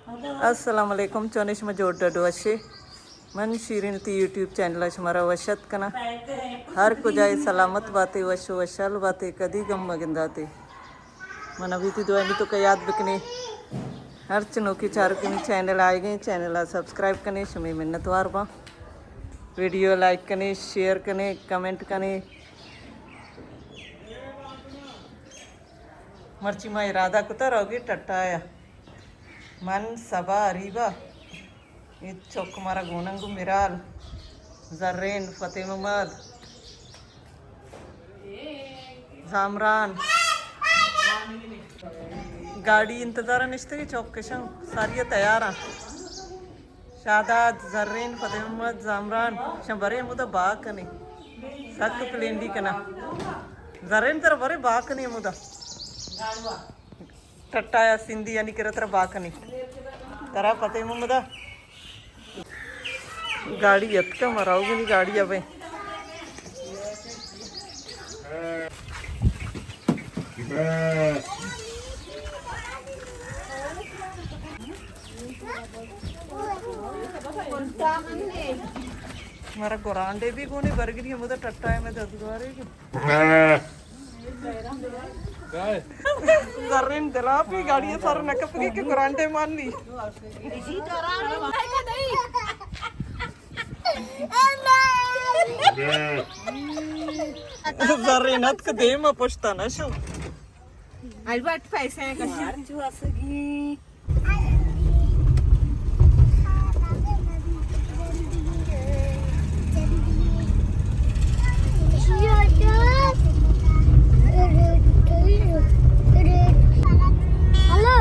السلام علیکم، چونے شما؟ جوڑ ڈڈ وشے؟ من شیرین تی یوٹیوب چینل ءَ شمارا وش اتک کناں۔ ہر کجا ئے سلامت باتے، وش و وشحال باتے، کدی گم مگنداتے۔ من ابھی تی دعائیں تو کا یاد بکنے۔ ہر چنوکی چاروکے منی چینل آئے گئے، چینل ءَ سبسکرائب کنے، شمے منتوار باں۔ ویڈیو لائک کنے، شیئر کنے، کمنٹ کنے۔ مرچی ما ارادہ کتا روگی ٹٹایا۔ من، صبا، اریبہ، اے چک مارا گوننگو، مرال، زرین، فتح محمد، زامران۔ گاڑی انتظار نشتگی، چک کشن ساری تیاراں۔ شاداد، زرین، فتح محمد، زامران، شن برے ہمودا با کنے۔ سک پلینڈی کنا۔ زرین ترا برے با کنے ہمودا۔ ٹٹایا سندھی یعنی کرا ترا با کنے۔ ترا فتح محمد۔ گاڑی اتکا، مراو گنی گاڑی ابے۔ مارا گرانڈے بھی گونے برگری ہمودا ٹٹا ہے، میں دزگوارے کی۔ زرین دلاپی گاڑی سر نہ کپگی کہ گرانڈے مانی۔ زرین اتک دیما پشتا نہ شو۔ البت پیسے ہیں کشی۔ ہلو۔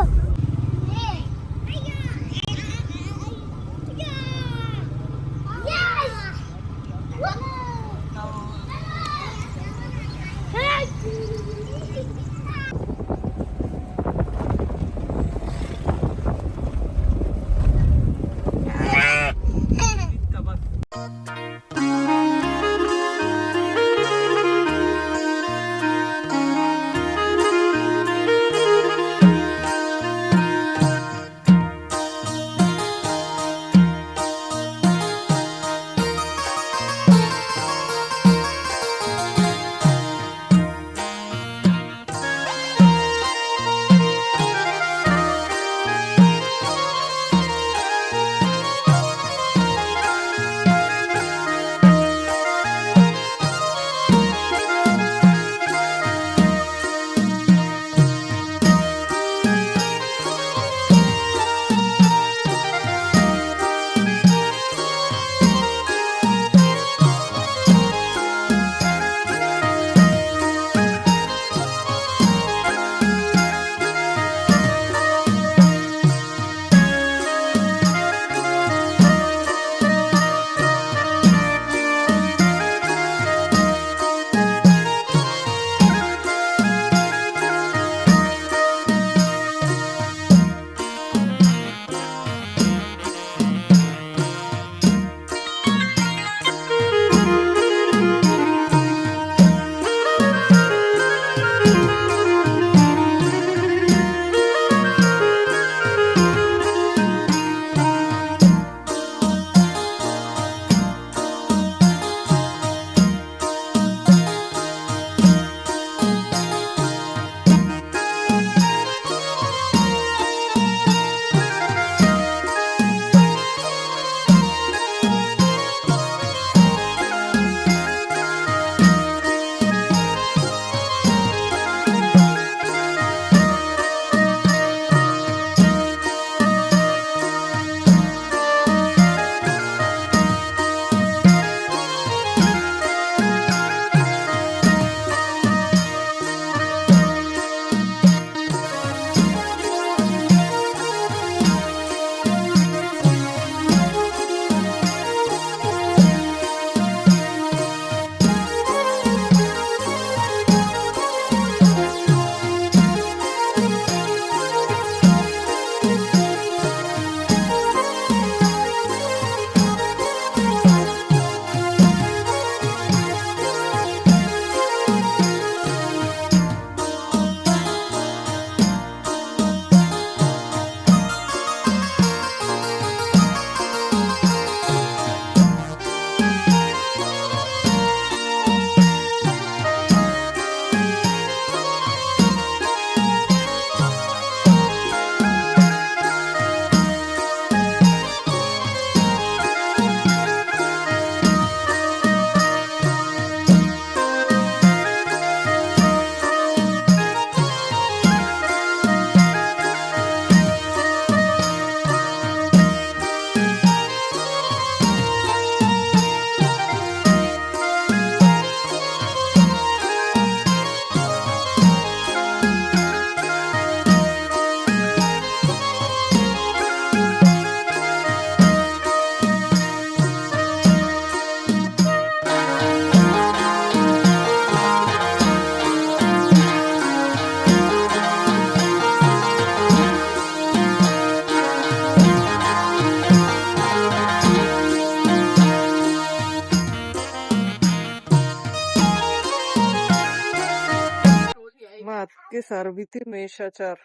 کہ سر بیتی میشا چار۔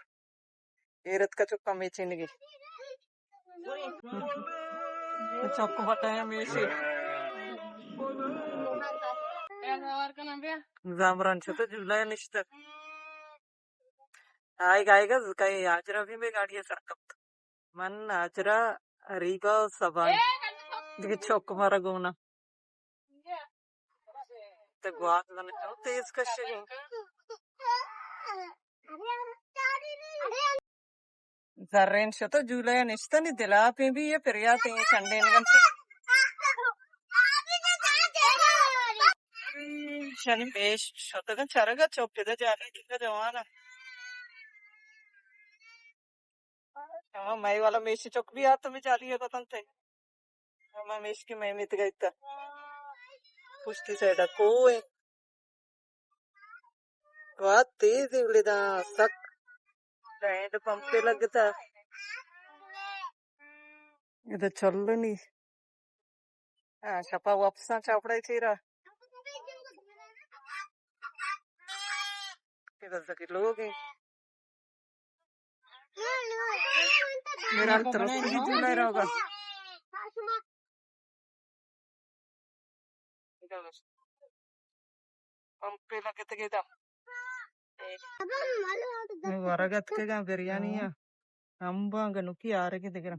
ایر اتکا چکا میچینگی۔ چک بٹا ہے میشی۔ زامران چہ تو جولا نشتگ۔ آئیگا، آئیگا، کئی حاجرہ بھی میں گاڑی سر کپت۔ من، حاجرہ، اریبہ و سبان۔ دگہ چک مارا گونا۔ تو گوات من تو تیز کشگی۔ زرین شتو جولہ نشتنی دلاپیں بھی یہ پریاتیں یہ چنڈین گنتی۔ شنی میش شتگن چرگا چوپی دا جاگہ کتا جوانا۔ ہما مئے والا میشی چک بھی آت، ہمیں جالی ہے پتن تھے۔ ہما میشکی مئے میتگا ایتا۔ پشتی سائیڈا کوہ ہے۔ وات تیز ہے، بلے دا سک ہینڈ پمپے لگتا۔ ادا چلنی۔ ہاں، شپا واپساں چاپڑا چیرا۔ ادا سکی لوگ ہیں۔ میرا ترستی جوڑا رہوگا۔ پمپے لگتگے دا۔ ورگ اتکگا بریانی آ۔ امباں گنوکی آرگے دگرا۔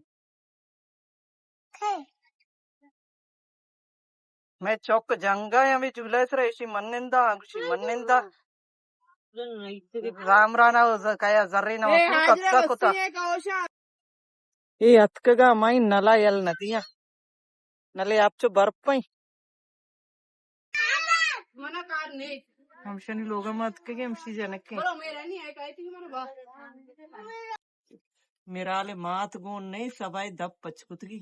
مئے چک جنگا یا ہمیں جولا سرا ایشی من نندا، گوشی من نندا۔ زامرانا و ز-، کیا زرینا و اے پورا حاجرہ کتکا کتا۔ وسیع ہے کاوشا۔ اے اتکگا مائی نلا یل ندیاں۔ نلے آپ چو برپیں۔ منا کار نہیں۔ ہمشانی لوگا ما اتکگے ہمشی جنکیں۔ برو میرا نہیں آئے کہتی منا با۔ میرال مات گون نہیں، سبائی دپ پچ کتگی۔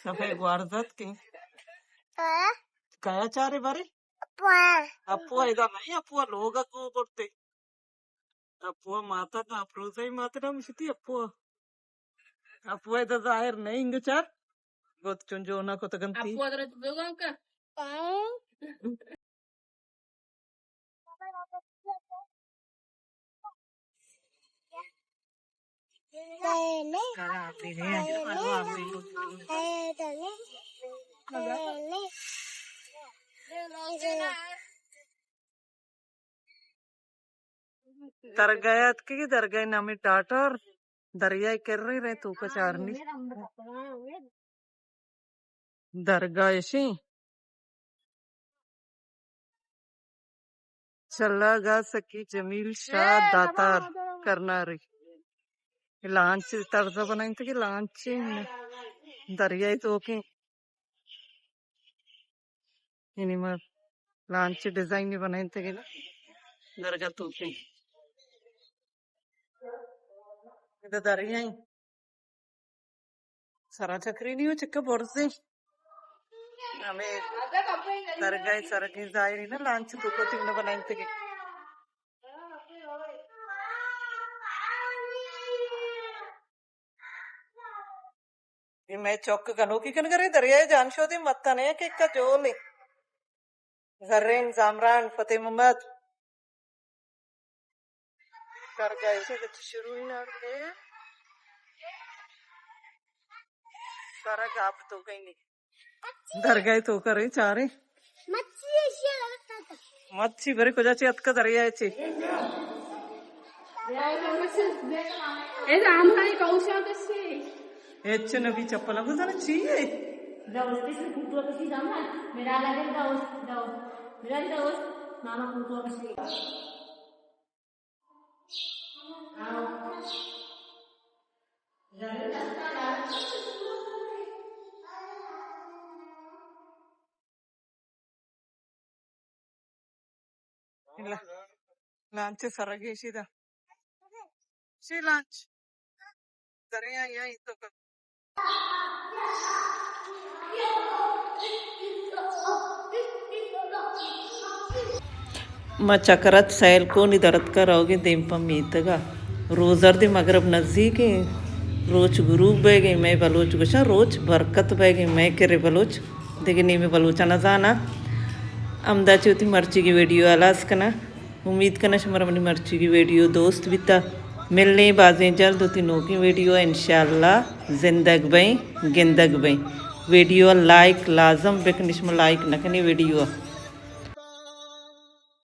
سبائی گوارزت کے۔ کیا چارے بارے؟ اپو۔ اپو ادا نہیں، اپو لوگا کو کرتے۔ اپو ماتا کا اپروزائی ماتا نام شتی اپو۔ اپو ادا ظاہر نہیں انگچار۔ گوت چون جو نہ کتگنتی۔ اپو ادرا تو دوگا کا۔ درگاہ اتکگی، درگاہ نامی ٹاٹار، دریائے کرے رہے توکا چارنی۔ درگاہ اشیں۔ چلہ گا سکی جمیل شاہ داتار کرناری۔ لانچ طرز بنائیں تو کہ لانچ دریائے توکیں۔ یعنی ما لانچ ڈیزائن بنائیں تو کہ درگاہ توکیں۔ ادا دریا ہیں۔ سرا چکری نہیں ہو چکا برزے۔ ہمیں درگاہ سرگی ظاہری نا لانچ تو کو تم نے بنائیں تگے۔ اے مئے چک گنوکی کنگ ءَ رے، دریائے جان شودی متنے کہ کا جولے۔ زرین زامران فتح محمد۔ درگاہ ایشی گچ شروع ہی نہ دے۔ سرگ آپ تو کہیں نہیں۔ درگاہ تو کرے چارے۔ مچھی ایشی لگتا تھا۔ مچھی برے کجا چی اتکا دریائے چی۔ اے زامرانی کوشاں کشی۔ اچ نبی چپل گزانا چی ہے؟ دوست کسی فوٹو کشی زامران۔ میرا لگے دوست، دوست۔ میرا دوست، ماما فوٹو کشی۔ لانچ سرگیشی دا۔ شی لانچ۔ دریا یا تو۔ ما چکرت سیل کونی درتکا روگیں دیم پہ میتگا۔ روزردی مغرب نزیکیں، روچ غروب بیگیں، مئے بلوچ گوشاں روچ برکت بیگیں، مئے کرے بلوچ دگہ نیمے بلوچا نزانا۔ ہمدا چہ وتی مرچیگی ویڈیو ہلاس کنا۔ امید کناں شمارا منی مرچیگی ویڈیو دوست بیتا۔ ملیں بازیں جلد وتی نوکیں ویڈیو ءَ انشاءاللہ۔ زندگ بئیں، گندگ بئیں۔ ویڈیو ءَ لائک لازم بکن، شما لائک نہ کنی ویڈیو ءَ۔